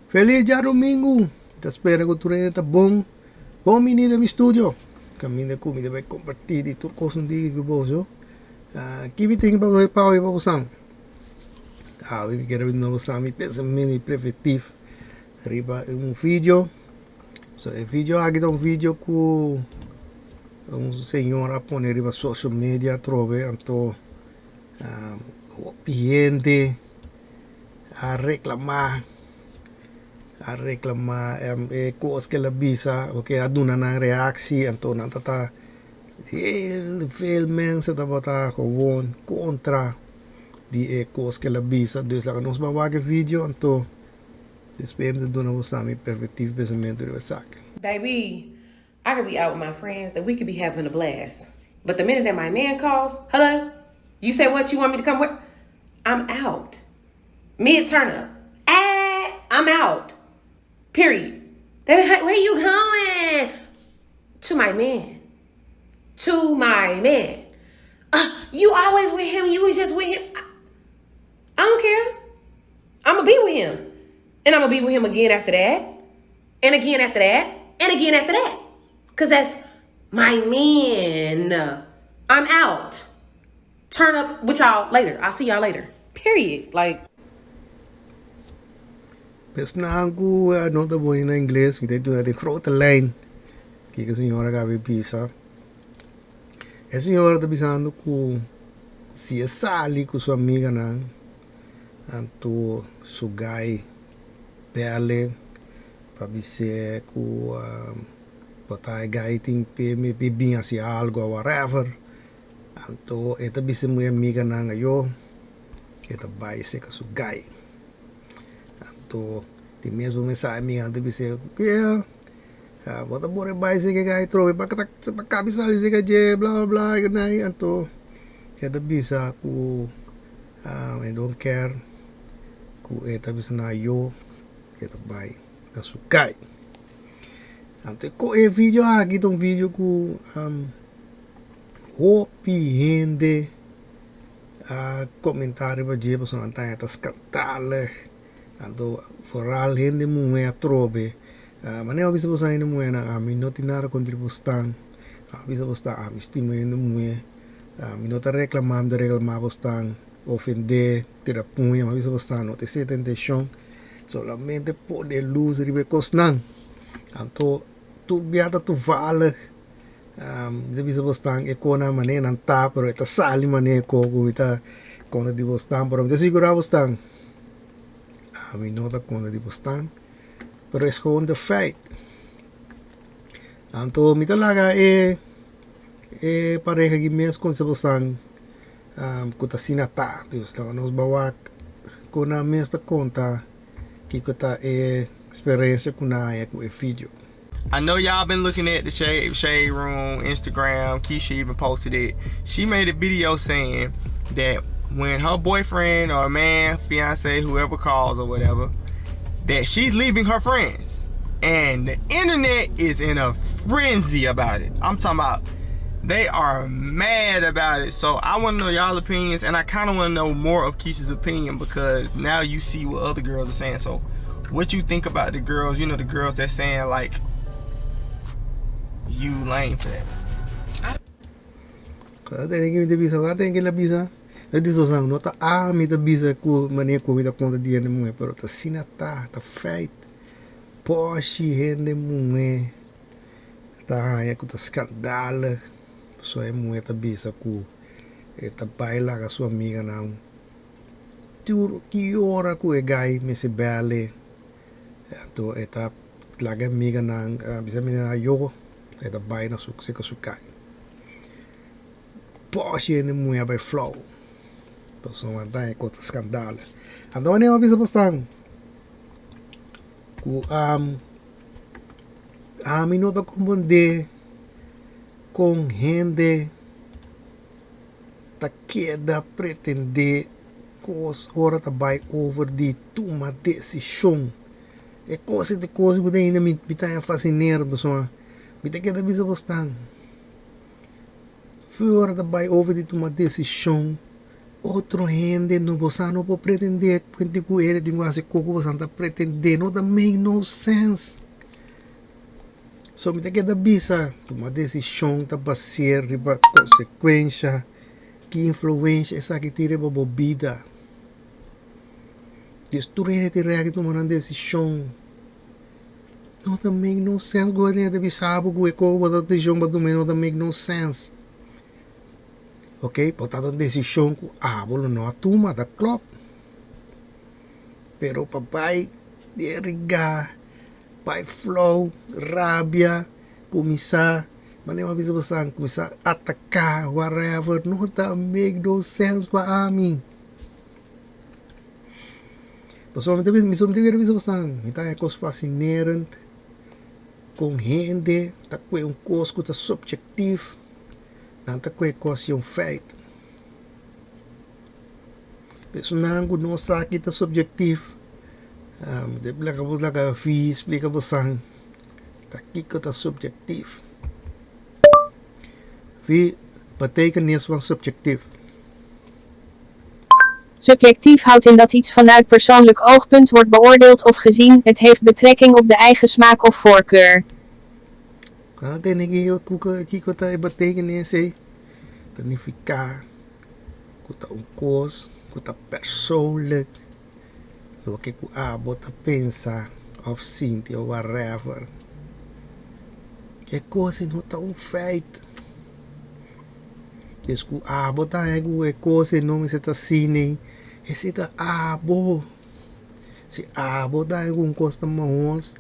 Feliz djarumingu! Mi ta spera ku tur hende ta bon. Bon bini den mi studio. Kaminda ku mi ta bai kompartí di tur kos un diki ku boso. Ki mi tin pa papia pa bosan? Awe mi kere duna bosan mi pensamentu i perspektiv riba un video. So e video aki ta un video ku un señor a pone riba social media atrobe anto hopi hende a reclama a reclama e cos ke el a bisa porque a duna nan reactie anto nan ta ta heel veel mensen tabata gewoon contra di e cos ke el a bisa dus laga nos ban wak e video anto despues mi ta duna bo sa mi perspectiva y pensamiento riba esaki. Baby, I could be out with my friends and we could be having a blast. But the minute that my man calls, hello, you say what? You want me to come with? I'm out. Mid turn up. Ah, I'm out. Period. They be like, where you going? To my man. To my man. Uh, you always with him. You was just with him. I, I don't care. I'm gonna be with him. And I'm gonna be with him again after that. And again after that. And again after that. Cause that's my man. I'm out. Turn up with y'all later. I'll see y'all later. Period. Like Esnan ku no ta bon na ingles mi ta duna den grote lijn kiko e señora a kaba bisa. E señora ta bisando ku si e sali ku su amiganan anto su guy bel pa bis'é ku por ta e guy tin p'e bin hasi algo o whatever. Anto e ta bisa mi amiganan ayo e ta bai seka su gai. Anto di mesmo mensahe mi ta bis'é, yeah, bo ta bore bai seka e gai trobe pa pa kabi sali seka dje bla bla bla i anto e ta bisa ku e don't care ku e ta bisa nan ayo e ta bai na su gai. Anto e video aki ta un video ku Hopi hende a comenta riba dje pasobra nan ta haña ta skandalig, anto foral hende muhé atrobe. Manera mi a bisa boso hende muhénan ami no tin nada kontra di bosnan, mi a bisa bosnan ami stima hende muhé, mi no ta reclama mi ta reclama bosnan, ofende, tira puña, mi a bisa bosnan no ta esei ta intencion, solamente pone luz riba e kosnan, anto tur bia ta toevallig. Mi ta bisa bosnan e konan manera nan ta pero e ta sali manera e ko ku mi ta konta di bosnan pero mi ta sigurá bosnan ami no ta konta di bosnan pero es gewoon de feit. Anto mi ta laga e e pareha aki mes konta bosnan ku ta asina ta dus laga nos bai wak ku nan mes ta konta kiko ta e eksperensia ku nan haña ku e video. I know y'all been looking at the shade shade room Instagram. Keisha even posted it. She made a video saying that when her boyfriend or man, fiance, whoever calls or whatever, that she's leaving her friends. And the internet is in a frenzy about it. I'm talking about they are mad about it. So I want to know y'all opinions, and I kind of want to know more of Keisha's opinion because now you see what other girls are saying. So what you think about the girls, you know, the girls that saying like you lame for that. Kada ten ki mi ta bisa, kada ten ki la bisa. E di sosan no ta ami ta bisa ku manera ku mi ta konta di hende muhé, pero ta asina ta, ta feit. Pòshi hende muhé ta haña ku ta skandalig, pasobra e muhé ta bisa ku e ta bai laga su amiganan. Tur ki ora ku e gai mester bèl'e, anto e ta laga e amiganan bisa amiganan ayo, e ta bai na su seka su kai. Pòshi hende muhé a bai flou, pasobra nan ta haña kos ta skandal. Anto wanneer mi a bisa bosnan ku ami no ta komprondé kon hende ta keda pretendé kos ora ta bai over di tuma desishon. E kos ei ta kos ku ainda mi ta haña fasinera pasobra mi ta keda bisa bosnan ora ta bai over di tuma desishon. Otro hende no bosa no por pretende cuenti cu hende tin cu haci cu cu bosa ta pretende no ta make no sense. So mi ta keda bisa tuma decision ta baseer riba consecuencia ki influencia esaki tin riba bo bida. Des tur hende tin rek di tuma nan decision no ta make no sense cu hende ta bisa bo cu e cosa bo ta decision bo ta tuma no ta make no sense. Ok, por ta un desishon ku abo lo no a tuma, ta klòp. Pero pa bai derigá, bai flou, rabia, kuminsá, manera mi a bisa boso, kuminsá ataká, whatever, no ta make no sense pa ami. Pasobra mi ta bisa, mi ta kere bisa boso, mi ta haña kos fasinerend kon hende ta kue un kos ku ta subjectief. Nan ta kue kos i un feit. Personanan ku no sa ki ta subjektif, mi ta laga bo laga fi splika bosan ta kiko ta subjektif. Fi betekenis van subjektif. Subjectief houdt in dat iets vanuit persoonlijk oogpunt wordt beoordeeld of gezien, het heeft betrekking op de eigen smaak of voorkeur. Nan a tende kiko ta e betekenis ei? Ta nifiká ku ta un kos ku ta persoonlijk, loke ku abo ta pensa òf sinti òf whatever. E kos ei no ta un feit. Des ku abo ta haña ku e kos ei no mester ta asina ei, esei ta abo. Si abo ta haña ku un kos ta mahos.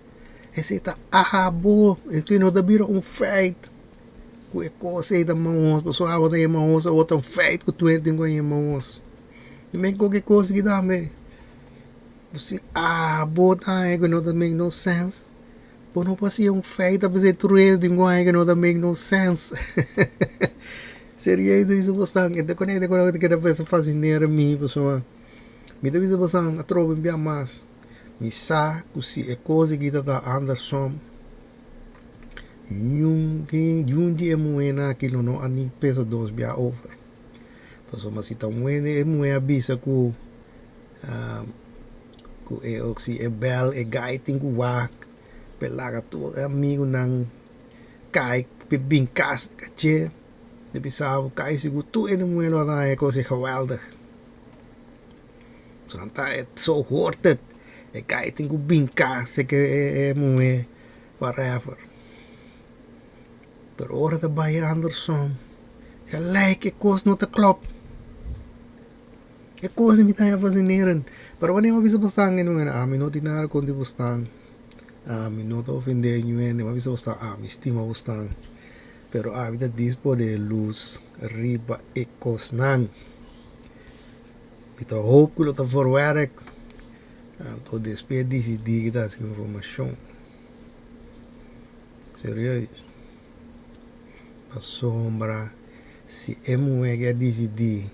Esei ta abo, e ke no ta bira un feit ku e kos ei ta mahos, pasobra abo ta hei mahos, awor ta un feit ku tur hende tin ku hei mahos. I men koke kos aki tambe, ku si abo ta haña ku no ta make no sense, bo no por hasi un feit a pesar tur hende tin ku haña ku no ta make no sense. Serieus ta bisa bosan, e ta konekta ku algo ku ta keda pensa fasinera mi, pasobra mi ta bisa bosan atrobe un bia mas. Mi sa ku si e kos aki ta ta andersom, niun niun di e muhénan aki lo no a ni pensa dos bia over. Pasobra si ta un hende e muhé a bisa ku ku e si e bèl e gai tin ku wak pa e laga tur e amigunan kai pa e bin kas kaché, e bisa bo kai sigur tur hende muhé lo a haña e kos ei geweldig. Santa e zo hoort het. E kai tin ku binka seke e muhé whatever. Pero ora ta bai andersom gelijk e kos no ta klop. E kos mi ta haña fasinerend. Pero wanneer mi a bisa bosnan e muhé ami no tin nada kontra bosnan. Ami no ta ofendé niun hende. Mi a bisa bosnan ami stima bosnan. Pero ami ta dispone lus riba e kosnan. Mi ta hoop ku lo ta voorwerk. Anto despues disidí ki ta hasi informashon. Serieus. Pasobra si e muhé ke a disidí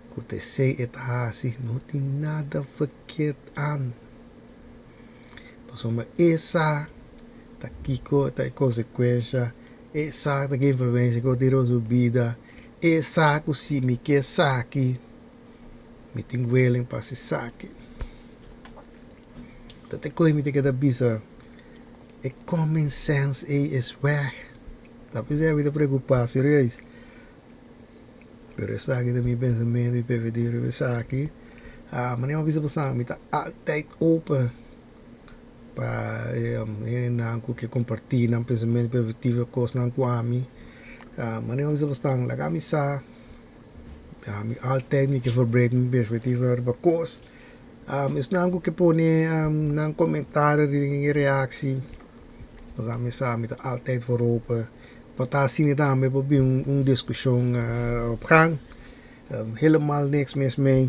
ku ta esei e ta hasi, no tin nada verkeerd aan. Pasobra e sa ta kiko ta e konsekuensha, e sa ta ki influensha ku tin riba su bida. E sa ku si mi ke esaki, mi tin willing pa hasi esaki. Ta te koe mi ta keda bisa, e common sense ei is weg. Ta p'esei mi ta preocupa serieus. Pero esaki ta mi pensamentu, mi perspectiva riba esaki. Manera mi a bisa boso, mi ta altijd open pa hendenan ku ke kompartí nan pensamentu, perspektiva, kosnan ku ami. Manera mi a bisa bo stan, laga mi sa, ami altyd mi ke verbreed mi perspektiva riba kos. Esnan ku ke pone nan komentario den e reaksi, pasobra mi sa mi ta altyd for open pa ta asina tambe por bin un diskushon op gang. Helemaal niks mis mee.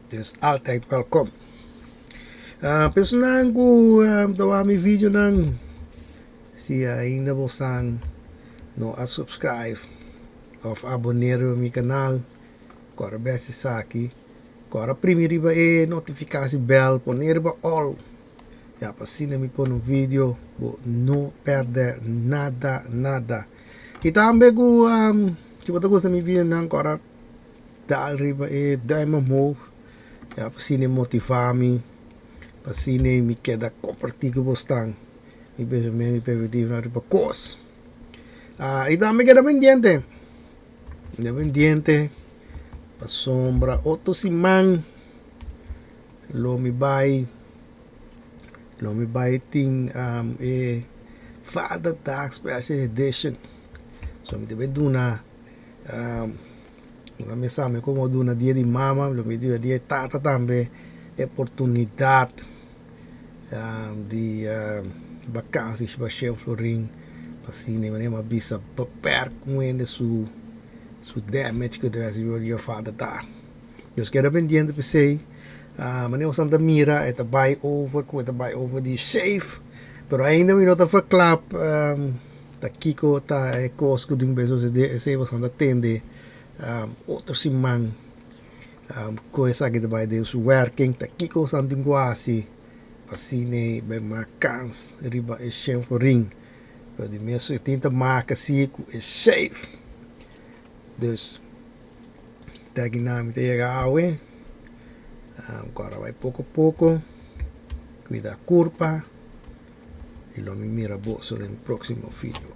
Dus altijd welkom. Personanan ku ta wak mi videonan, si ainda bosan no a subscribe of aboneer riba mi kanal, kòrda bes esaki, kòrda primi riba e notifikasi bèl, pone riba all, ya pa asina mi pone un video bo no pèrdè nada nada. I tambe ku si bo ta gusta mi videonan kòrda. dal riba e duim omhoog. Ya pa asina e motivá mi, pa asina mi keda kompartí ku bosnan mi pensamentu, mi perspektiva riba kos. I tambe keda pendiente, keda pendiente pasobra otro siman lo mi bai, lo mi bai tin e Vaderdag Special Edition. So mi ta bai duna Mi a sa mi como duna dia di mama lo mi duna dia di tata tambe e oportunidad di vakantie pa Shen Florin pa asina mi a bisa beperk un hende su su damage cu ta haci riba vaderdag. Nos keda pendiente p'esey manera boso ta mira e ta bay over cu e ta bay over di safe pero ainda mi no ta verklap. Ta kiko ta e kos ku tin bes sosodé? Esei boso ta tende otro siman kon esaki ta bai den su wèrking. Ta kiko boso tin ku hasi pa asina bai mak kans riba e shen florin? Pero di mes e tin ta maka si ku e safe. Dus te aki nan mi ta yega awe. Kòrda bai poko poko, kuida kurpa. Y lo mi mira boso den próximo video.